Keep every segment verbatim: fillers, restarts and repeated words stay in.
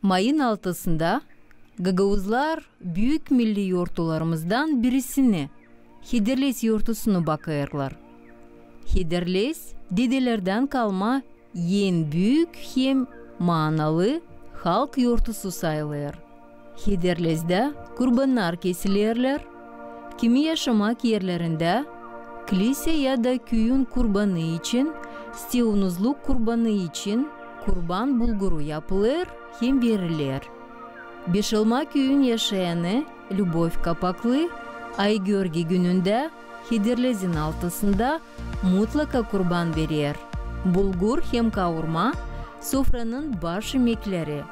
Mayın altısında gagauzlar büük milli yortularımızdan birisini, Hederlez yortusunu bakêrlar. Hederlez dedelerdän kalma en büük hem maanalı halk yortusu sayılêr. Hederlezdä kurbannar kesilerlär. Kimi yaşamak erlerindä, klisä ya da küüyün kurbanı için, steunuzluk kurbanı için kurban bulguru yapılêr hem veriler. Beşalma küüyün yaşayanı Lübov Kapaklı Aygörgi günündä Hederlezin altısında mutlaka kurban verer. Bulgur hem kaurma, sofranın baş imekleri.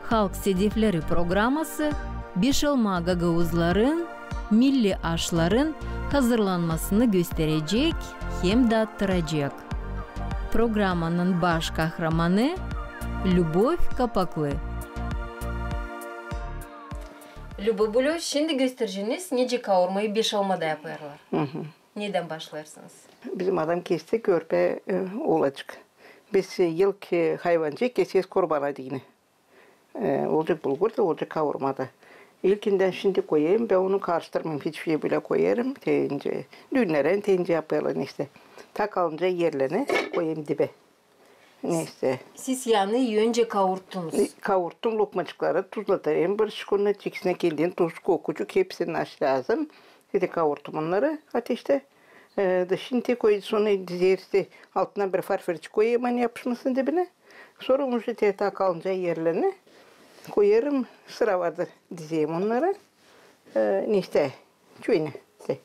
Halk sedefleri programası Beşalma gagauzların milli aşların hazırlanmasını gösterecek hem dattıracek. Programanın baş kahramanı Lübov Kapaklı. Lübov Bulöv, şindi göstereceniz, nicä kaurmayı Beşalmada yapêrlar. Nedän başlêêrsınız? Bizim adam kesti körpä, e, oolacık. Biz, e, ilk, e, hayvancıı keseriz kurbana deyni. E, olacek bulgur da, olacek kaurma da. İlkindän şindi koyêrım, bän onu karıştırmêêrım, hiçbir şey, bölä koyêrım, deyni, düünnärän deyni yapêrlar, neysä. Ta kalınca erlerini koyêrım dibä. Neysä. Siz, yani, öncä kaurttunuz? E, kaurttum lokmacıkları, tuzlatêrım bir şık, onnar ikisinä kendini tuz, kokucuk, hepsini aş lääzım. Dedi kaurttum onnarı ateştä. E, da şindi koy, sora dizeriz, altına bir farferçik koyêrım, ani yapışmasın dibinä. Sora onu şindi ta kalınca erlerini koyêrım, sıra vardır, dizerim onnarı. E, neysä, çoyuna, te,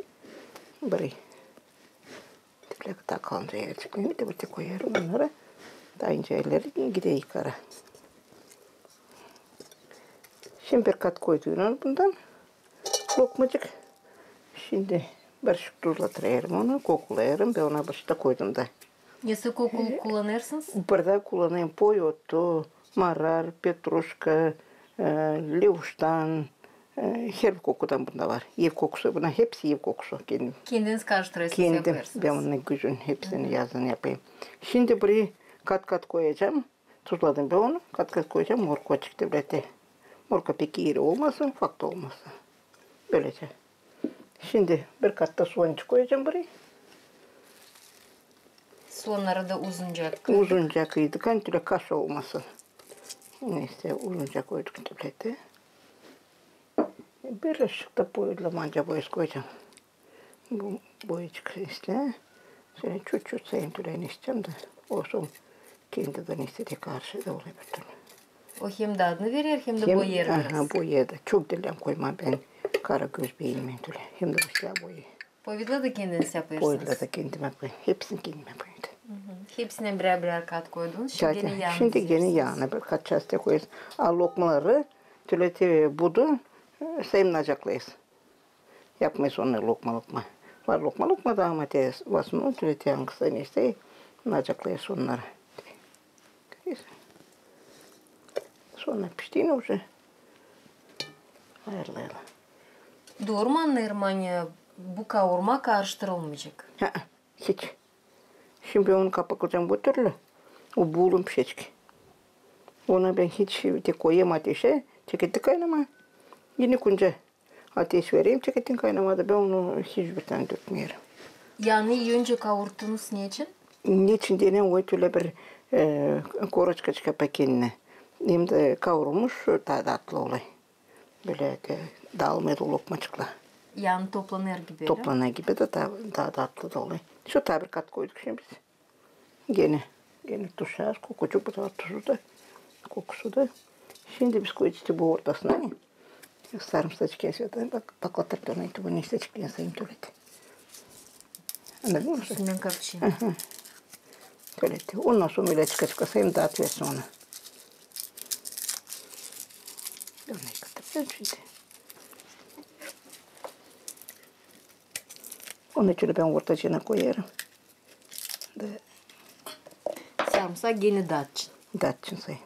bırı. Te bölä ta kalınca erçiklerini te bölä koyêrım onnarı. Ta incä erleri gider yukara. Şindi bir kat koydum bundan lokmacık. Şindi bir şık tuzlatêrım onu, kokulayêrım, bän ona bir şık da koydum da. Nesoy koku kullanêrsınız? Burada kullanêrım poy otu, marar, petruşka, e, levuştan, e, her kokudan bunda var. Ev kokusu, bunnar hepsi ev kokusu, kendim. Kendiniz karıştırêrsınız, yapêrsınız. Kendim, bän onnar güzün hepsini yazın yapêrım. Şindi burayı kat-kat koyacam. Tuzladım bän onu, kat-kat koyacam morkvacık da bölä. Morkva pek iri olmasın, ufak da olmasın. Bölecä. Şindi bir kat da sooncuk koyacam burayı. Soonnarı da uzuncak. Uzuncak koyduk, ani tölä kaş olmasın. Neysä, uzuncak koyduk bölä. Bir şık da boyayla, manca boyası koyacam. Bu boyacık islää. Şölä çut-çut sayın tölä isleyecäm da. Olsun, kendi dä neysä dä karışêr da olêr bir türlü. O hem dadını verer, hem dä boyêr biraz. Aha, boyêr da. Çok diil koymam bän, kara göz beğenmeerim tölä. Hem dä islää boyayı. Povidla da kendiniz yapêrsınız? Povidla da kendim yapêrım. Hepsini kendim yapêrım. Hepsinä birär-birär kat koydunuz. Şindi genä yaana bir kat çastı koyêrız. A lokmaları tölä te budu, e, sayın nacaklêêrız. Yapmêêrız onnarı lokma-lokma. Var lokma-lokma da, ama te vasmı, tölä te angısı neysä, nacaklêêrız onnarı. Sora pişti, uje ayırılêr. Dooru mu annêêrım, ani bu kaurma karıştırılmayacek? Ha, hiç. Şindi bän onu kapaklayacam bu türlü. O buulun pişecek. Ona bän hiç şey, tek koyêrım ateşä, çeketti kaynamaa. Yeni kunca ateş vererim, çeketti kaynamaa da, bän onu hiç bir tane dökmeerim. Yani öncä kaurttunuz neçin? Neçin deyni, o tölä bir, e, koroçka çıkêr pa kendinä. Hem dä kaurulmuş taa tatlı olêr. Bölä dä daalmêêr o lokmacıklar. Yani toplanêr gibi, ölä? Toplanêr gibi da, da, taa tatlı da olêr. Şu taa bir kat koyduk şindi biz. Genä, genä tuz, kokucuk, bu da tuzu da, kokusu da. Şindi biz koyacez te bu ortasına, ani sarımsaçık kestim, bak, patlatêr te onu, te bu neysä çıkacek, sayın tölä te. Anladın mı? Üstündän kapçıyım. Aha. Tölä te. Ondan sora ölä çıkacek, sayın daat versin ona. Onu katacez şindi. Onu şölä bän ortacıına koyêrım. Da. Sarımsak genä daat için. Daat için, sayın.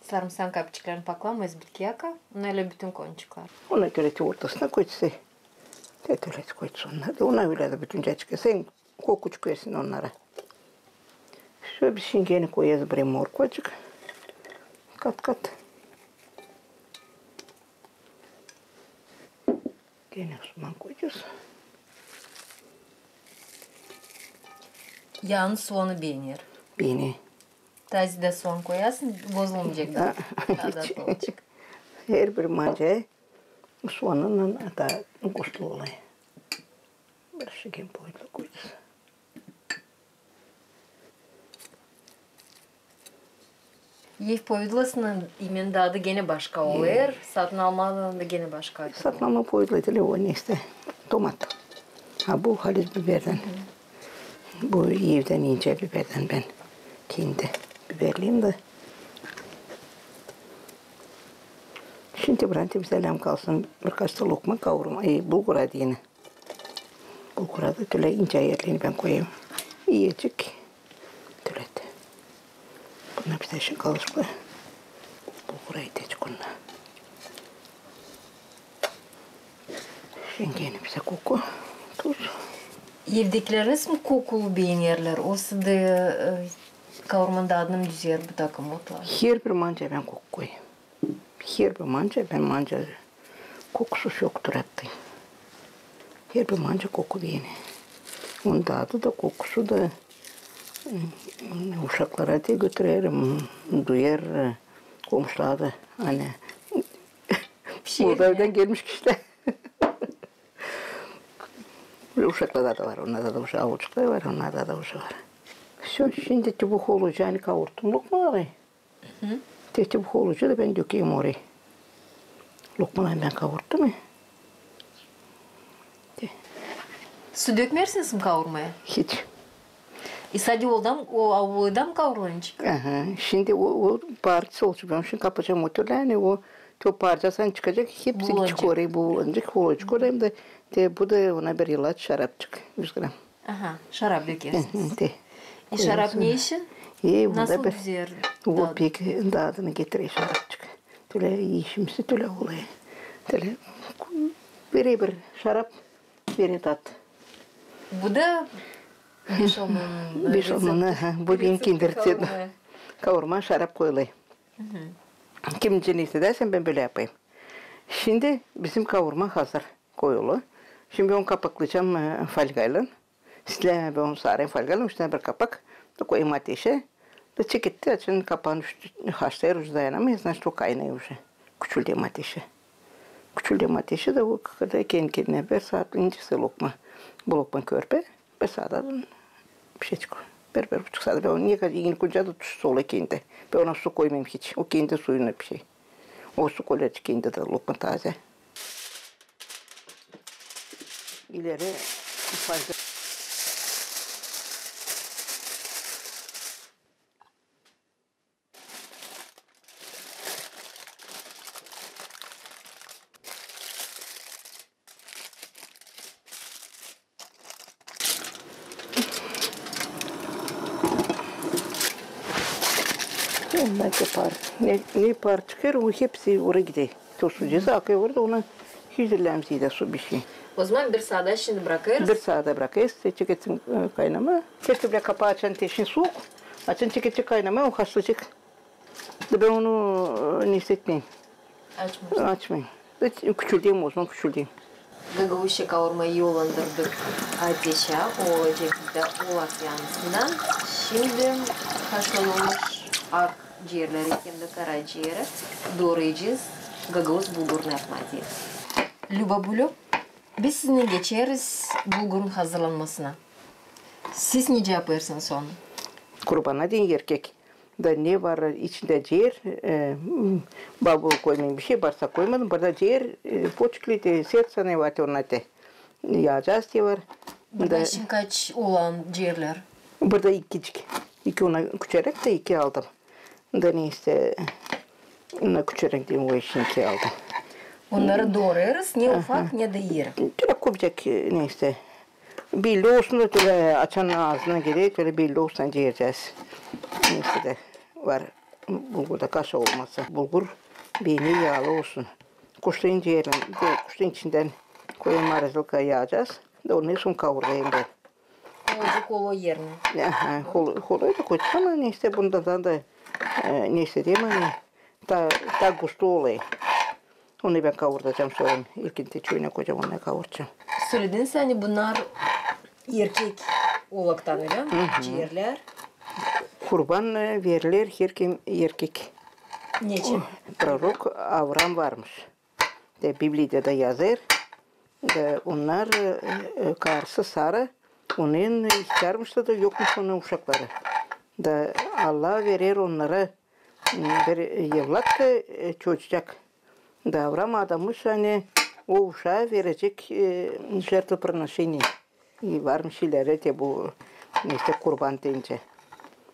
Sarımsaan kapçıklarını paklamêêrız bitkiyä, ama ölä bütün konçuklar. Onu tölä te ortasına koyacez. Te tölä te koyacez onnarı da. Ona ölä dä bütüncä çıkêr. Sayın kokucuk versin onnara. Şindi biz şindi genä koyacez bir morkvacık. Kat-kat. Genä soman koyacez. Yalnız soanı beener. Beener. Taze dä soan koyasın, bozulmayacek da. Ha, taa hiç. Tatlı olacek. Herbir manca soanınnan taa gustlu olêr. Bir şey genä povidla koyacez. Ev povidlasının imenin dadı genä başka olêr, satın almanın da genä başka. Satın alma povidla diil o, neysä. Tomat. Ha, bu halis biberdän. Bu evdän incä biberdän bän kendi biberleyim dä. Şindi bura temizleyim, kalsın birkaç da lokma kaurma, e, bulgur adını. Bulgura da tölä incä erlerini bän koyêrım. İecik. Tölä dä. Bunnar bizä şindi kalışkı. Bulgura edecek onnar. Şindi genä bizä koku, tuz. Evdekileriniz mi koku beenerlär? Osa da, e, kaurmanın dadını mı düzer bu takım otlar? Herbir manca bän koku koyêrım. Herbir manca, bän manca kokusuz yoktur artık. Herbir manca koku beener. Onun dadı da, kokusu da, m, uşaklara da götürerim, duyêr, e, komşular da, ani Moldavdan gelmiş kişilär. Uşaklarda da var, onnarda da uşak, oolcukları var, onnarda da uşak var. Всё, şindi te bu holuca, ani kaurttum lokmaları. Te, te bu holuca da bän dökerim oraya. Lokmaları bän kaurttum, e. Te. Su dökmeersiniz mi kaurmaya? Hiç. E, sade oldam, o avuuda mı kaurulacek? Aha, şindi o, o parçası olacek. Bän şindi kapacam o tölä, ani o, te o parçası çıkacek, hepsi çıkacek oraya, bulanacek, olacek oraya. Hem dä te bu da ona bir ilaç, şarapçık, üz gram. Aha, şarap dökersiniz. Hı hı, te. E, şarap ne için? E, nasıl bir düzer? O pek dadını getirer şarapçık. Tölä işimiz tölä olêr. Tölä verer bir şarap, verer tat. Bu da Beşalmanın, Beşalmanın, recepti. Ha, bu benim kendi receptim. Kaurma, şarap koyulêr. Hı hı. Kimin canı isteer, bän bölä yapêrım. Şindi bizim kaurma hazır koyulu. Şindi bän onu kapaklayacam, e, folgaylan. İslää bän onu sarêrım folgaylan, üstünä bir kapak. Da koyêrım ateşä. Da çeketti, açan kapaan üstü, haşlêêr, uje dayanamêêr, значит, o kaynêêr uje. Küçüldeyim ateşä. Küçüldeyim ateşä da o kadar kendi-kendinä bir saat, incä lokma. Bu lokma körpä, bir saat pişecek o. Bir, bir buçuk saat. Bän onu ne kadar ikinci da tuz solu kendi. Bän ona su koymayım hiç. O kendi suyunnan pişer. O su koyulacek kendi dä, lokma tazä. İleri fazla. Ondan ki par. Ne, ne par çıkêr, o hepsi oraya gider. Te o su ceza akêr orada, ona hiç diil lääzım da su bir şey. O zaman bir saada şindi brakêrız. Bir saada brakêrız, te çeketsin, e, kaynama. Te şindi bilä kapaa açan, te şindi suuk, açan çeketsin kaynama, o haşlayacek. Da bän onu, e, ne istemeerim. Açmayım. Açmayım. Hiç küçüldeyim, o zaman küçüldeyim. Gagauzça kaurmayı yollandırdık ateşä, olacek da olak yanısından. Şindi haşlanılmış ak ciğerleri hem dä karaciğeri doorayacez gagauz bulgurunu yapmaa deyni. Lüba Bulü, biz sizinnän geçeriz bulgurun hazırlanmasına. Siz nicä yapêrsınız onu? Kurbana deyni erkek. Da ne var içindä cier, e, m, baba koymayım bir şey, barsak koymadım. Burada cier, e, poçkli te, sertsa ne var te, ona te. Yayacez te var. Burada şindi kaç olan cierlär? Burada ikicik. İki ona küçerek te iki aldım. Da neysä, ona küçerek deyni, o için iki aldım. Onnarı doorêrız, ne ufak, ne dä iri. Tölä kubcik, e, neysä. Belli olsun da tölä açan aazına geler, tölä belli olsun, deyecez. Neysä dä var, bulgurda kaşa olmasa. Bulgur beni yaalı olsun. Kuşların cieri, bu kuşların içindän koyêrım morozilkaya, yayacez. Da onu sora kaurêrım bän. Olacek kolo erinä. Aha, kol-, kolay da koyacek, ama neysä bundan da, e, neysä deyim, ani taa, taa gusto olêr. Onu bän kavurdacam sora, ilkin te çoyuna koyacam, onu kavuracam. Sölediniz, ani bunnar erkek olaktan, ölä mi? Hı hı. Ciğerlär. Kurban, e, veriler herkim erkek. Neçin? Prorok Avram varmış. Da Bibliyada da yazêr. Da onnar, e, e, karısı Sara, onun ihtärmış da, yokmuş onun uşakları. Da Allah verer onnara, m, bir evlat da, e, çocuk. Da Avram adamış, ani o uşaa verecek, e, жертвоприношение. İi, varmış ileri te bu, neysä, kurban deyni.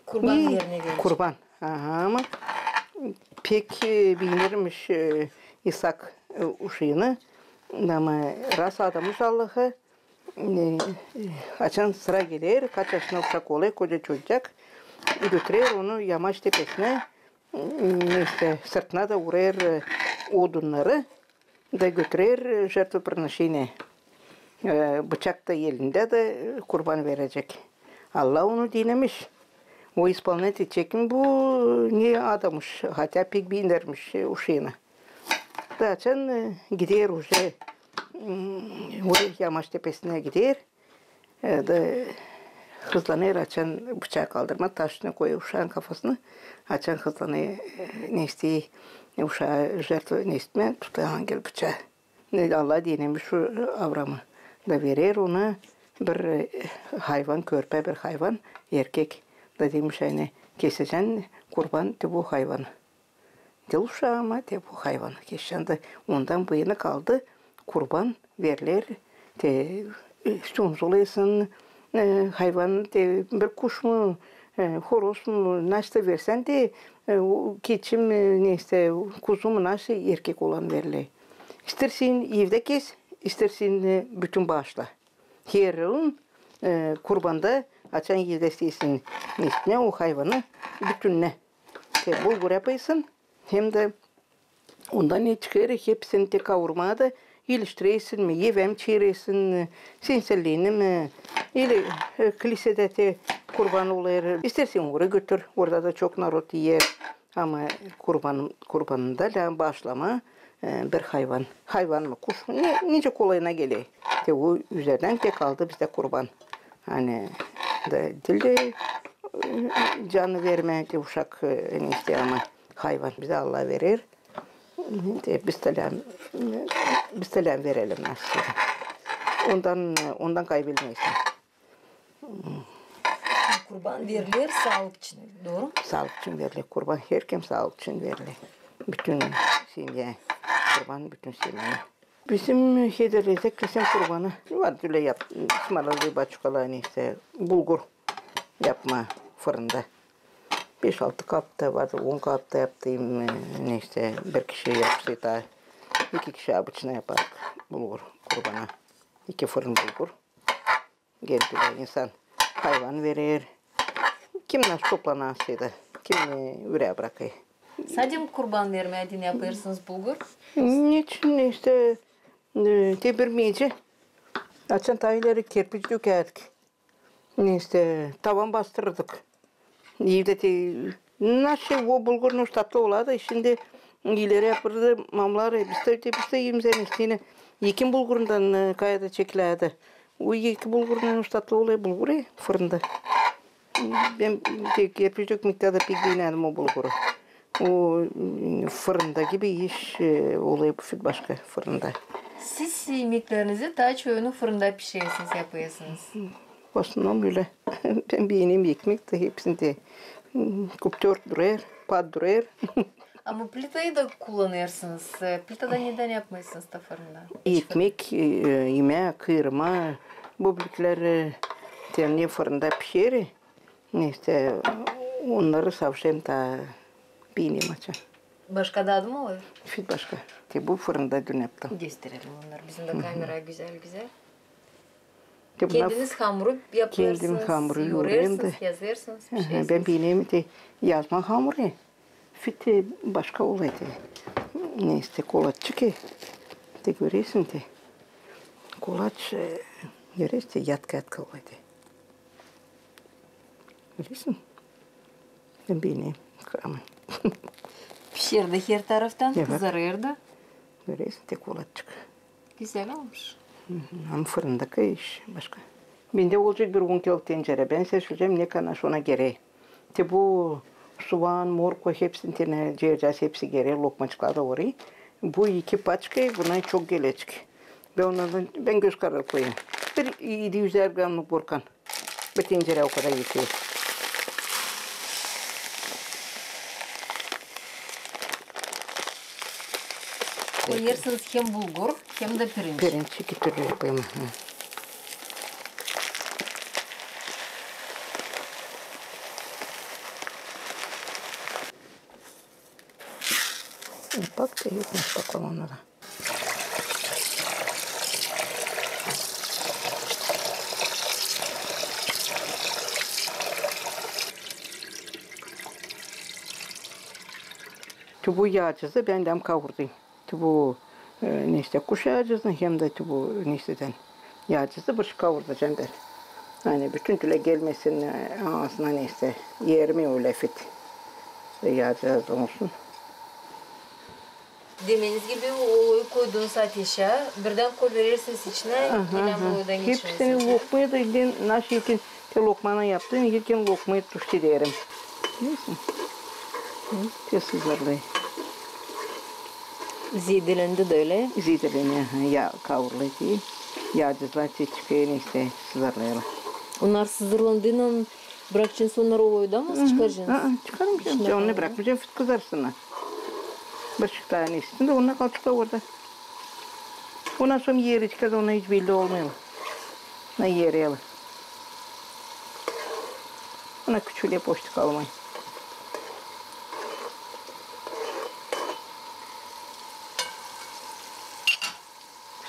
Kurban erinä verecek. Kurban. Aha, ama pek, e, biinirmiş, e, İsak, e, uşaanı. Ama raz adamış Allaha, e, e, açan sıra geler, kaç yaşına uşak olêr, koca çocuk, götürer onu yamaç tepesinä, e, neysä, sırtına da vurêr, e, odunnarı. Da götürer, e, жертвоприношение. E, bıçak da elindä da, e, kurban verecek. Allah onu dinemiş. O исполнять edecek mi bu, ne adamış, хотя pek biinirmiş, e, uşaanı. Da açan, e, gider уже, m, oraya yamaç tepesinä gider. E, da hızlanêr, açan bıçaa kaldırmaa, taş üstünä koyêr uşaan kafasını, açan hızlanêr, e, neşti, e, uşaa жертва neştmää, tutar angel bıçaa. Ne, Allah dinemiş şu Avramı. Da verer ona bir, e, hayvan, körpä bir hayvan, erkek. Da demiş, ani kesecän kurban te bu hayvanı. Diil uşaa, ama te bu hayvanı kesecän. Da ondan bu yana kaldı kurban veriler. Te, e, üstünüz olêrsın, e, hayvan, te bir kuş mu, e, horoz mu, nasıl da versän te, e, o keçi mi, neysä, kuzu mu, nasıl erkek olan veriler. İstersin evdä kes, istersin, e, bütün baaşla. Her yılın, e, kurbanda, açan evdä isteersin, neştmää o hayvanı bütünnä. Te bulgur yapêrsın, hem dä ondan ne çıkêr, hepsini te kavurmaa da iliştiräsin mi, evä mi çeviräsin, e, sensellini mi, ili, e, klisedä te kurban olêr. İstersin oraya götür, orada da çok narod iyer. Ama kurban, kurbanında lääzım baaşlamaa, e, bir hayvan. Hayvan mı, kuş mu, ne, nicä kolayına geler. Te o üzerindän te kaldı bizdä kurban. Ani da diil dä, e, canı vermää te uşak, e, neşti, ama hayvan bizdä Allah verer. Te biz talän, biz talän verelim nasıl. Ondan, ondan kaybelmeysin. Kurban veriler saalık için, dooru mu? Saalık için veriler. Kurban herkim saalık için veriler. Bütün semya. Kurban bütün semyanı. Bizim hederlerdä kesän kurbanı var, ölä yap-, ısmarladılar baçukalar, neysä, bulgur yapmaa fırında. Beş-altı kap da vardı, on kap da yaptım, e, neysä, bir kişi yapsa da, iki kişi обычно yapardık bulgur kurbana. İki fırın bulgur. Geldilär insan, hayvan verer. Kim nasıl toplanasıydı, kim ne ürää bırakêr. Sade mi kurban vermää deyni yapêrsınız bulgur? Neçin, neysä, e, te bir mecä. Açan taa ileri kerpiç dökärdik. Neysä, tavan bastırırdık. Evdä te, nasıl o bulgur ne tatlı olardı, şindi ileri yapırdı mamlar, e, biz dä, te biz dä iimizä neşti, ekin bulgurundan, e, kayada çekilärdi. O ekin bulgurundan ne tatlı olêr bulgur, e, fırında. Bän te kerpiç dökmektä dä pek beenärdin o bulguru. O, m, fırında gibi iş, e, olêr bu fitbaşka fırında. Siz imeklerinizi taa çoyunu fırında pişirersiniz, yapêrsınız? В основном ölä. Bän beenerim ekmek dä hepsini te, m, kuptör durêr, pat durêr. Ama plitayı da kullanêrsınız. E, plitada nedän yapmêêrsınız da fırında? Ekmek, e, imää, kıyırma, böbrekleri, te ne fırında pişer. Neysä, onnarı savşem taa beenerim açan. Başka dadı mı olêr? Fitbaşka. Te bu fırında dün yaptım. Gösterelim onnarı. Bizim dä kamera gözäl-gözäl. Te buna kendiniz hamuru yapêrsınız, kendim hamuru yoğurêrım da. Yoğurêrsınız, yazêrsınız, pişirersiniz. Bän beenerim te yazma hamuru. Fit, e, başka olêr te. Neysä, kolaççı ki. Te görersiniz te. Kolaç, e, görersiniz te, yatka-yatka olêr te. Görersän? Bän beenerim kıramı. Pişer dä her taraftan, kızarêr da. Görersän, tek olaçık. Gözäl olmuş. Ama fırında iş başka. Bendä olacek bir on kiloluk tencerä. Bän seçecäm, ne kadar ona gerer. Te bu suan, morkva, hepsini tenä, cevcaz hepsi gerer, lokmaçıklar da orayı. Bu iki paçka, buna çok gelecek. Bän onnardan, bän göz kararı koyêrım. Bir edi üz gramlık borkan. Bir tencerä o kadar yeter. Koyêrsınız hem bulgur, hem dä pirinç. Pirinç iki türlü yapêrım. Hı. Bak da yok, bak ona da. Te bu yaacızı bän dä kavurdum. Te bu, e, neysä, kuş yaacızını hem dä te bu neysä dän yaacızı bir şey kavurdacam bän. Ani bütün tölä gelmesin, e, aazına neysä, ermey o lafet. Yaacı az olsun. Demeniz gibi, oloyu koydunuz ateşä, birdän koyverersiniz içinä, aha, aha, lääm oloyu da geçirsin. Hepsini lokmaya da, ilkin naşey, ilkin te lokmanı yaptın, ilkin lokmayı tuştederim. Neysä. Hı, te sızarlêêr. Zidelendi dä ölä. Zidelendi, aha, ya kavrulêr ki, yaacızlar te çıkêr, neysä, sızarlêêrlar. Onnar sızarlandıynan bırakacan, sora onnar oloyu da mı çıkaracan? Hı hı. Aa, çıkarım canım. Onu bırakmayacam, fıt kızarsınnar. Bir şey taa ne istesin dä, onnar kalaceklar orada. Ondan sora eri çıkar, onnar hiç belli olmêêr. Ne eri alêr. Ona küçülüp boşta kalmêêr.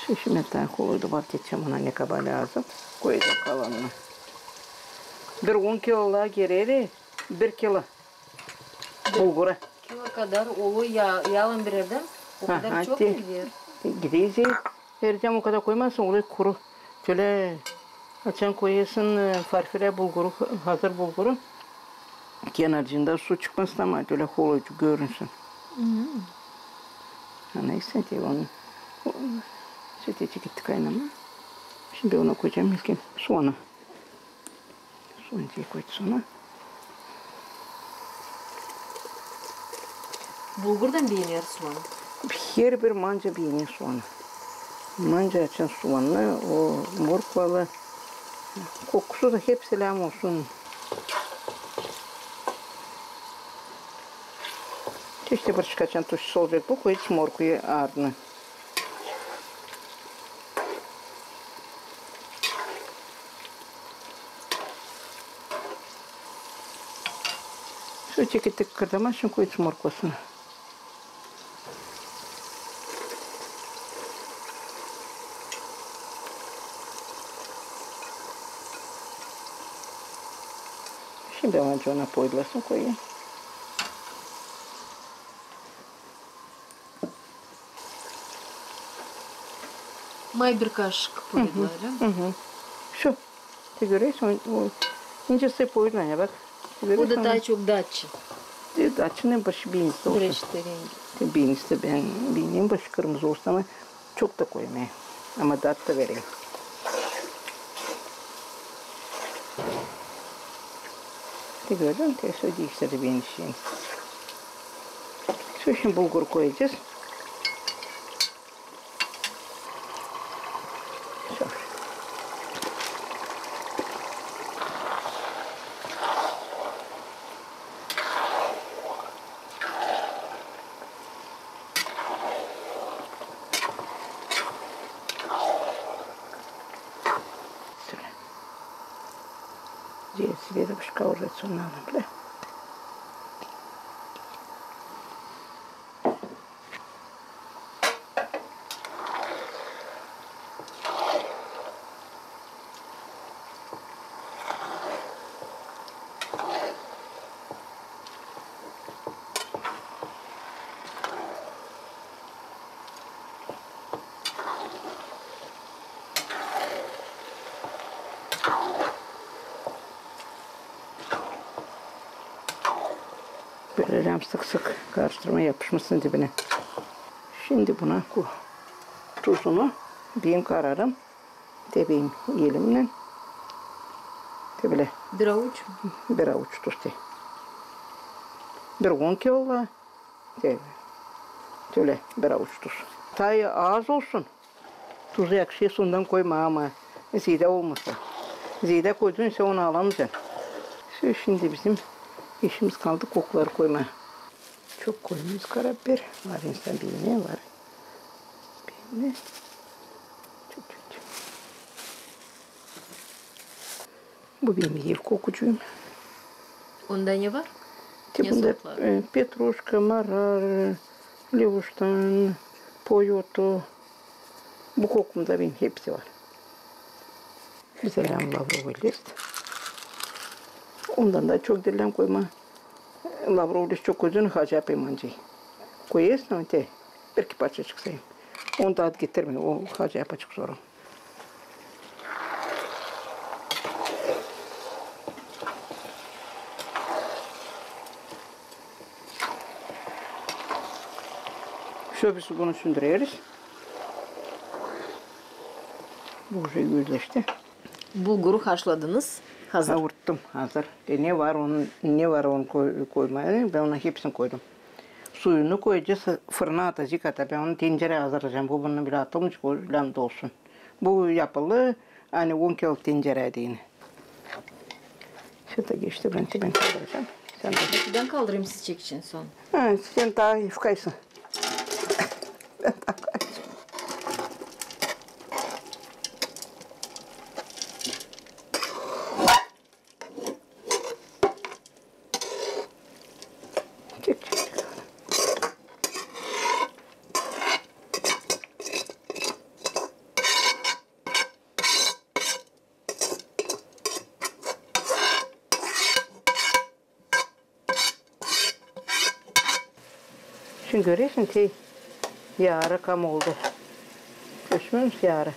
Şişi metan koluydu, var, geçecäm ona ne kadar lääzım. Koyacam kalanını. Bir on kilo laa gerer, bir kilo bulgura. Kilo kadar oluyor ya, yalan bir erdän, o kadar çok mu gider? Gider. Erdän o kadar koymazsın, oluyor kuru. Şölä açan koyêrsın, e, farfilä bulguru, hazır bulguru. Kenarcıında su çıkmasın, ama şölä holoycuk görünsün. Hı. Ha, neysä, te onu, o, süt eti gitti kaynama. Şindi ona koyacam ilkin soğanı. Soğan koyacam ona. Bulgur da beener soğan. Herbir manca beener soğanı. Manca açan soğanı, o morkvalı. Kokusu da hepsi lääm olsun. İştä bir çıkacan turşusu olacek bu, koyacez morkuyu ardına. Şu çekettik kırdama, şindi koyacez morkvasını. Şindi onca ona poydlasını koyêrım. May bir kaşık poydla, ölä mi? Hı hı. Şu. Te görersin, o, o incesi poydlanêr, bak. Te görersin. O da taa çok datçı. Te datçı ne, bir şey beener olsun. Reçete rengi. Te beener, bän beenerim bir şey kırmızı olsun, ama çok da koymayım. Ama dat da vereyim. Te gördün, te söyledi işte de beenişin. Şindi bulgur koyacez. Cevizi de başka uğraşsın, anam bile. Bölä sık-sık karıştırmaa, yapışmasın dibinä. Şindi buna ko-, tuzunu, benim kararım, te benim elimnän. Te bölä. Bir avuç mu? Bir avuç tuz te. Bir on kilo, te, te bölä bir avuç tuz. Taa az olsun. Tuzu yakışêr ondan koymaa, ama zeedä olmasa. Zeedä koydun, sän onu alamayacan. Şindi bizim işimiz kaldı kokları koymaa. Çok koymayız karabiber. Var insan begenä, var begenmää. Çok, çok, çok. Bu benim ev kokucuum. Onda ne var? Te bunda, e, petruşka, marar, levuştan, poyotu. Bu kokumda benim hepsi var. Bizä lääzım lavrovıy list. Ondan da çok diil lääzım koymaa. Lavrovıy list çok koyduun, hacı yapayım ancak. Koyêrsın, ama te bir-iki parçacık sayın. Onu da getirmeyin, o hacı yapacek sora. Şöbüsü bunu sündüreriz. Bu уже gözleşti. Bulguru haşladınız, hazır. Kavurttum, hazır. E, ne var onun, ne var onu koy-, koymaa, bän onu hepsini koydum. Suyunu koyacez, fırına atacek, hatta bän onu tencerä hazırlayacam. Bu bunun bile atılmış, o lääzım da olsun. Bu yapılı, ani on kiloluk tencerä deyni. Şurada geçti, bän, bän kaldıracam. Sän dä. Bän kaldırayım, siz çekin son. Ha, sän taa yufkaysın. Çek, çek, çek. Şindi görersin, te yaarı kam oldu. Gördünüz mü yaarı?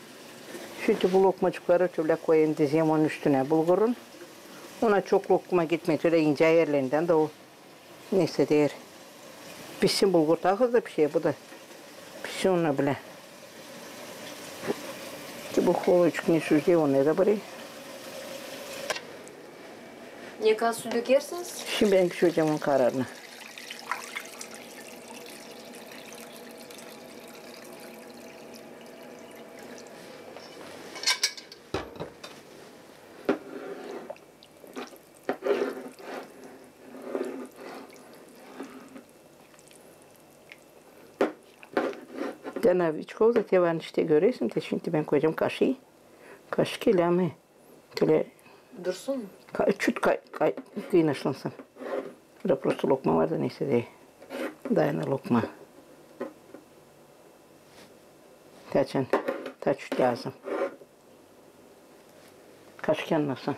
Şindi bu lokmacıkları şölä koyayım, dizeyim onun üstünä bulgurun. Ona çok lokma gitmedi, ölä incä erlerindän dä o. Neysä deer. Pişsin bulgur, taa hızlı pişer bu da. Pişsin onunnan bilä. Te bu holuçuk ne süzdi, onu da burayı. Ne kadar su dökersiniz? Şindi bän söleyecäm onun kararını. Te naviçko da te var, işte görersin, te şindi bän koyacam kaşıı. Kaşık ilä mi? Tölä. Dursun mu? Ka-, çut ka-, ka-, kıynaşlansın. Burada prosto lokma var da, neysä deer. Dayanır lokma. Taçan, taa çut lääzım. Kaşık yanmasın.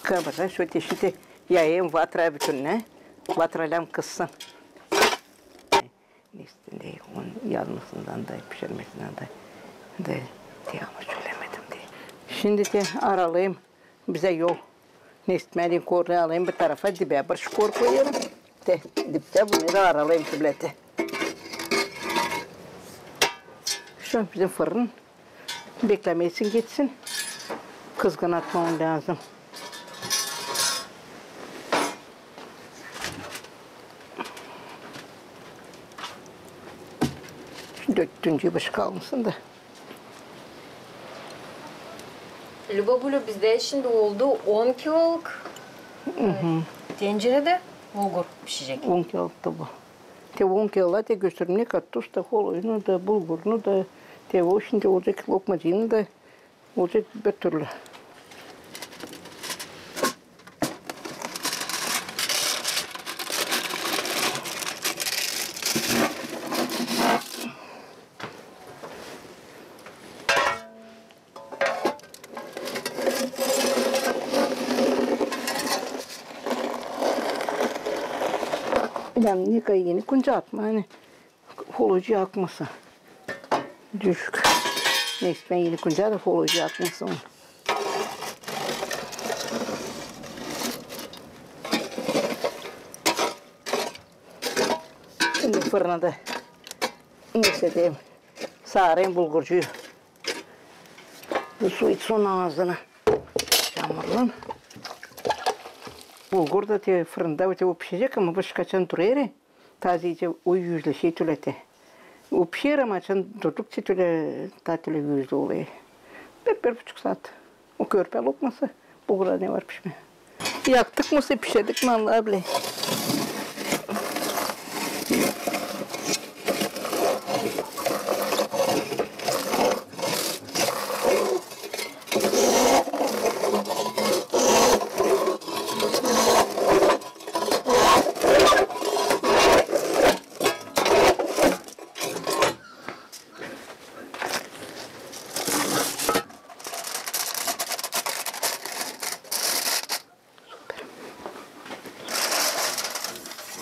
Kabaracak, şöylä şindi yayayım vatra bütününä. Vatra lääzım kızsın. Neysä deer, onun yanmasından da, pişirmesindän dä. Da, te ama sölemedim dä. Şindi te aralayım. Bizä yol. Neysä, bän korku alayım bir tarafa, dibä bir şkor koyêrım. Te, diptä bunu da aralayım şöylä te. Şu bizim fırın beklämesin, geçsin. Kızgın atmamam lääzım. Şu dördüncü başı kalmasın da. Lüba bulä, bizdä şindi oldu on kiloluk, e, tenceredä bulgur pişecek. On kiloluk da bu. Te on kilä te götürmäk, tuz da, holoyunu da, bulgurunu da, te o şindi olacek lokmacıını da, olacek bir türlü. Bilmem, ne kayını kunca atma, ani holoycu akmasın. Düşük. Neyse, bän eni kunca da holoycu akmasın. Şindi fırına da, neyse deyim, saarayım bulgurcuyu. Bu su içsin onun aazına. Çamurlan. Bulgur da te fırında, te o pişecek, ama bu kaçan durêr. Tazecä o üzlü şey tölä te. O pişer, ama açan durdukça tölä, taa tölä üzlü olêr. Bir, bir buçuk saat. O körpä lokması, bulgura ne var pişmää. Yaktık mı, pişirdik mi, Allah biler.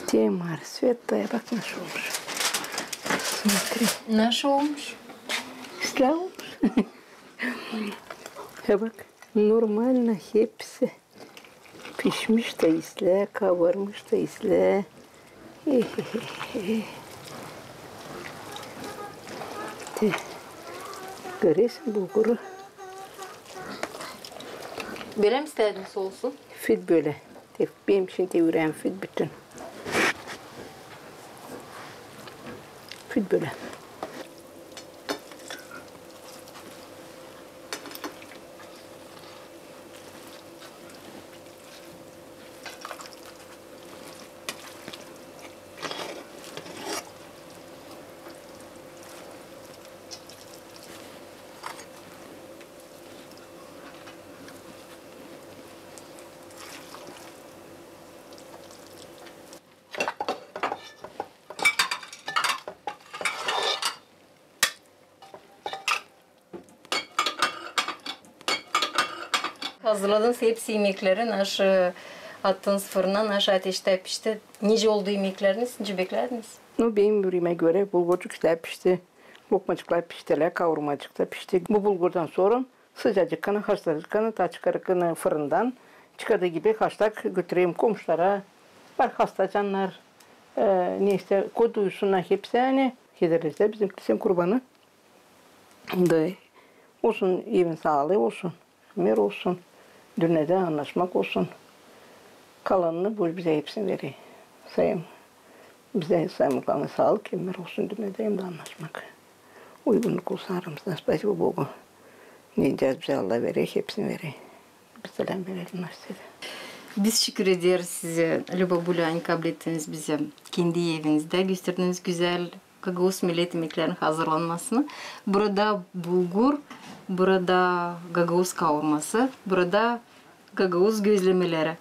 Te, Mari, Sveta, bak nasıl olmuş. Смотри. Nasıl olmuş? Islää olmuş. Ya bak, normalno hepsi. Pişmiş ta islää, kavarmış ta islää. Te, göresin bulguru. Bölä mi istädiniz olsun? Fit bölä. Te, benim için te ürääm fit bütün. Fit bölä. Hazırladınız hepsi imekleri, naşı attıınız fırına, naşı ateştä pişti. Nicä oldu imekleriniz, nicä beklerdiniz? Nu, benim üüremämä görä, bulgurcuk islää pişti, lokmacıklar piştilär, kavurmacık ta pişti. Bu bulgurdan sora sıcacık kana, haşlacık kana, taa çıkardık kana fırından, çıkardık gibi haşladık, götürelim komşulara, var hasta cannar, e, ne islää, koy duysunnar hepsi, ani hederlesä bizim Kristian kurbanı. Da olsun, evin saalıı olsun, Ömer olsun, dünedä annaşmak olsun. Kalanını bu bizä hepsini verer. Sayın, bizä sayın kalanı saalık, Ömer olsun, dünedä hem dä annaşmak. Uygunnuk olsun aramızda. Спасибо Богу. Ne deyecez, bizä Allah verer, hepsini verer. Bir selam verelim naşeydi. Biz şükür ederiz sizä, Lüba Bulya, ani kablettiniz bizi kendi evinizdä, gösterdiniz gözäl gagauz millet imeklerinin hazırlanmasını. Burada bulgur, burada gagauz kavurması, burada gagauz gözlemeleri.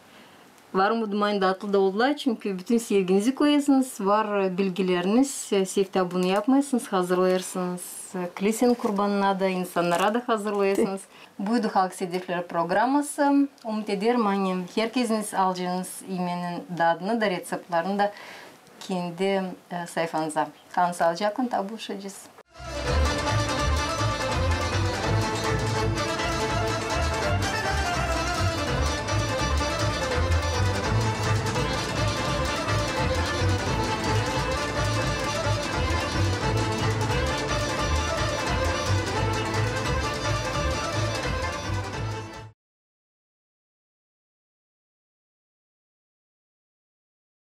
Var umudum, ani datlı da oldular, çünkü bütün sevginizi koyasınız, var bilgileriniz, e, seftää bunu yapmayasınız, hazırlayasınız, e, Kristian kurbanına da, insannara da hazırlayasınız. Buydu Halk Sedefleri programması. Umut ederim, ani herkeziniz alacınız imenin dadını da, reţeptlerini da kendi, e, sayfanıza. Kalın saalıcaklan, taa buluşacez.